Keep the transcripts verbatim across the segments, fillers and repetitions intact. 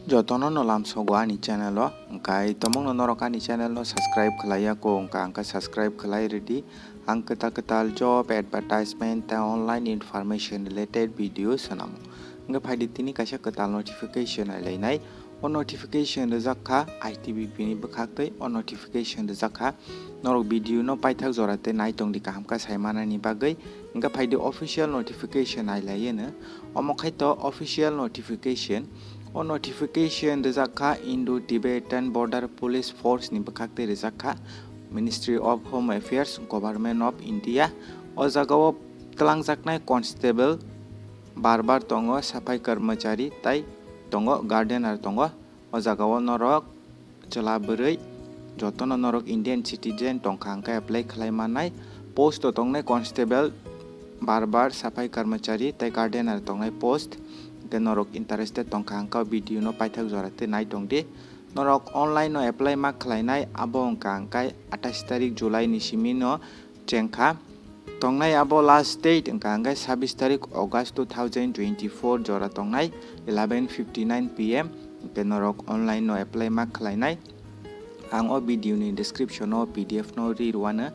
Jotono no lamsogo ani channel o, hwnkhe tomongno norok ani channel no subscribe khlai ya kho, hwnkha hwnkhe subscribe khlai rwdi. Ang kwtal kwtal job advertisement tei online information related video swnamo. Hwnkhe phaidi tini kaisa kwtal notification nai lainai. O notification rwjak kha I T B P ni bwkhak tei o notification rwjak kha norok video no paithak jora tei nai tongdi kaham khe sai manani bagwi. Hwnkhe phaidi official notification nai lai eno. Omo khai to official notification. O notification rwjak kha Indo-Tibetan Border Police Force ni bwkhak tei rwjak kha Ministry of Home Affairs, Government of India. O jaga o twlangjaknai constable, barbar tongo, saphai karmachari tei tongo, gardener tongo. O jaga o norok chwla bwrwi jotono norok Indian citizen tongkha hwnkhe apply khlai mannai. Post o tongnai constable, barbar, saphai karmachari tei gardener tongnai post. Hwnkhe norok interested tongkha hwnkhe o video no paithak jora tei nai tongdi. Norok online no apply ma khlainai, abo wngkha hwnkhe atais tarik July ni simi no chengkha. Tongnai abo last date wngkha hwnkhe sabis tarik August two thousand twenty-four jora tongnai eleven fifty nine P M. Hwnkhe norok online no apply ma khlainai. Ang o video ni description o P D F no ri rwano.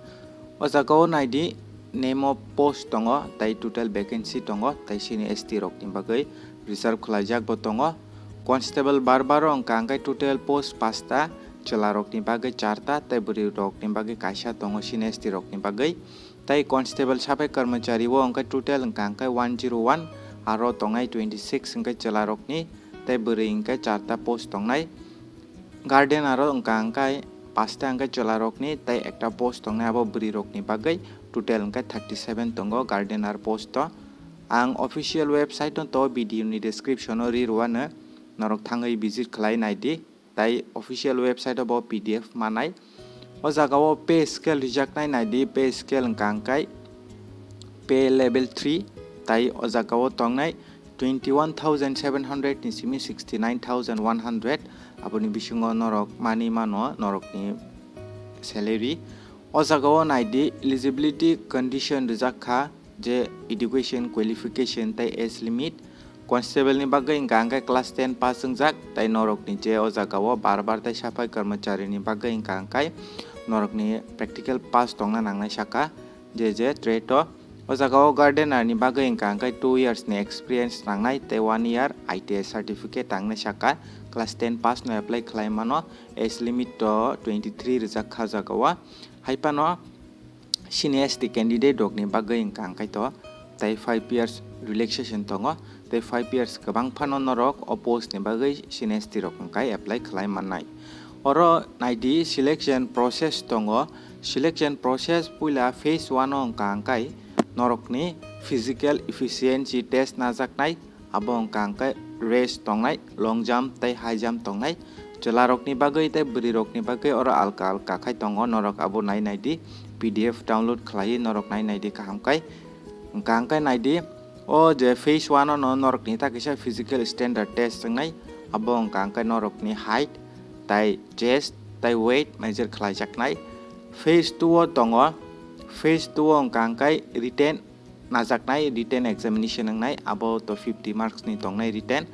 O jaga o naidi, name of post tongo, tei total vacancy tongo, tei sini S T rok ni bagwi reserve khlaijak bo tongo. Constable barbar o wngkha hwnkhe total post pasta, chwla rok ni bagwi charta, tei bwrwi rok ni bagwi kaisa tongo, sini S T rok ni bagwi. Tei constable saphai karmachari o wngkha total wngkha hwnkhe one zero one, aro tongnai twenty six wngkha chwla rokni, tei bwrwi wngkha charta post tongnai. Gardener o wngkha hwnkhe pasta wngkha chwla rokni, tei ekta post tongnai abo bwrwi rokni bagwi, total wngkha thirty seven tongo gardener post o. Ang official website no to video ni description o ri rwano, norok thangwi visit khlai naidi. Tai official website o bo P D F manai. O jaga o pay scale rijaknai naidi, pay scale wngkha hwnkhe pay level three, tai o jaga o tongnai twenty one thousand seven hundred ni simi sixty nine thousand one hundred, aboni bisingo norok manwi mano norokni salary. O jaga o naidi eligibility condition rijak kha, je education qualification tei age limit. Constable ni bagwi wngkha hwnkhe class ten pass wngjak, tei norokni je o jaga o barbar tei saphai karmachari ni bagwi wngkha hwnkhe norokni practical pass tongna nangnai saka, je je trade o. O jaga o gardener ni bagwi wngkha hwnkhe two years ni experience nangnai tei one year I T I certificate nangnai saka, class ten pass no apply khlai mano, age limit to twenty three rijak kha o jaga o. Hai phano sini S T candidate rokni bagwi wngkha hwnkhe to tei five years relaxation tongo, tei five years kwbang phano norok o post ni bagwi sini S T rok hwnkhe apply khlai mannai. Oro naidi selection process tongo, selection process puila phase one o wngkha hwnkhe norokni physical efficiency test najaknai, abo wngkha hwnkhe race tongnai, long jump tei high jump tongnai. Chwlarokni bagwi tei bwrwirokni bagwi oro alka alka khai tongo, norok abo nai naidi, P D F download khlaiwi norok nai naidi kaham khai. Wngkha hwnkhe naidi, o je phase one o no norokni ta kisa physical standard test wngnai, abo wngkha hwnkhe norokni height, tai chest, tai weight measure khlaijaknai. Phase two o tongo, phase two o wngkha hwnkhe written najaknai written examination wngnai, abo to fifty marks ni tongnai written.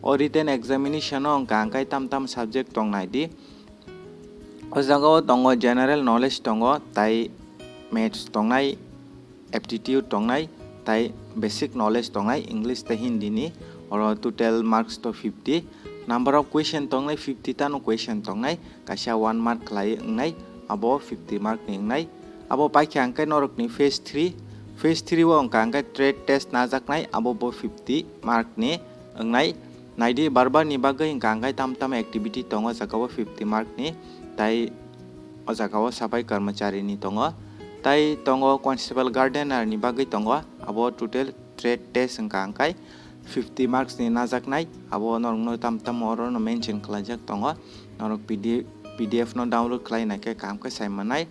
O written examination o wngkha hwnkhe tam tam subject tongnai di. O jaga o tongo general knowledge tongo, tai maths tongnai, aptitude tongnai, tai basic knowledge tongnai, English tei Hindi ni. Oro total marks to fifty. Number of question tongnai fifty tano question tongnai, kaisa one mark khlai wngnai, abo fifty mark ni wngnai. Abo paikha hwnkhe norokni phase three. Phase three o wngkha hwnkhe trade test najaknai, abo bo fifty mark ni wngnai. Naidi barbar ni bagwi wngkha hwnkhe tam tam activity tongo, o jaga o fifty mark ni, tai o jaga o sabai karmachari ni tongo, tai tongo constable gardener ni bagwi tongo, abo total trade test wngkha hwnkhe fifty marks ni najaknai, abo norokno tam tam oro no mention khlaijak tongo, norok P D F, P D F no download khlai naikhe kaham khe sai manai.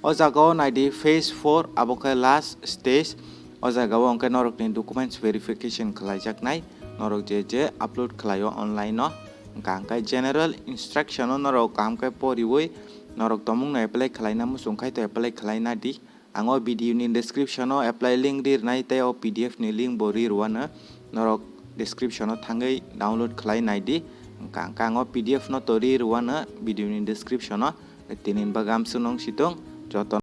O jaga o naidi phase four, abo khe last stage. O jaga o hwnkhe norokni documents verification khlaijaknai, norok je je upload khlaio online o. Wngkha hwnkhe general instruction o norok kaham khe poriwi norok tomungno apply khlaina muchung khai to apply khlaina di. Ang o video ni description o apply link ri rwnai tei o P D F ni link bo ri rwano, norok description o thangwi download khlai naidi. Hwnkha hwnkhe ang o P D F no tori rwano video ni description o. Tini bagwi amsuk nung situng joto.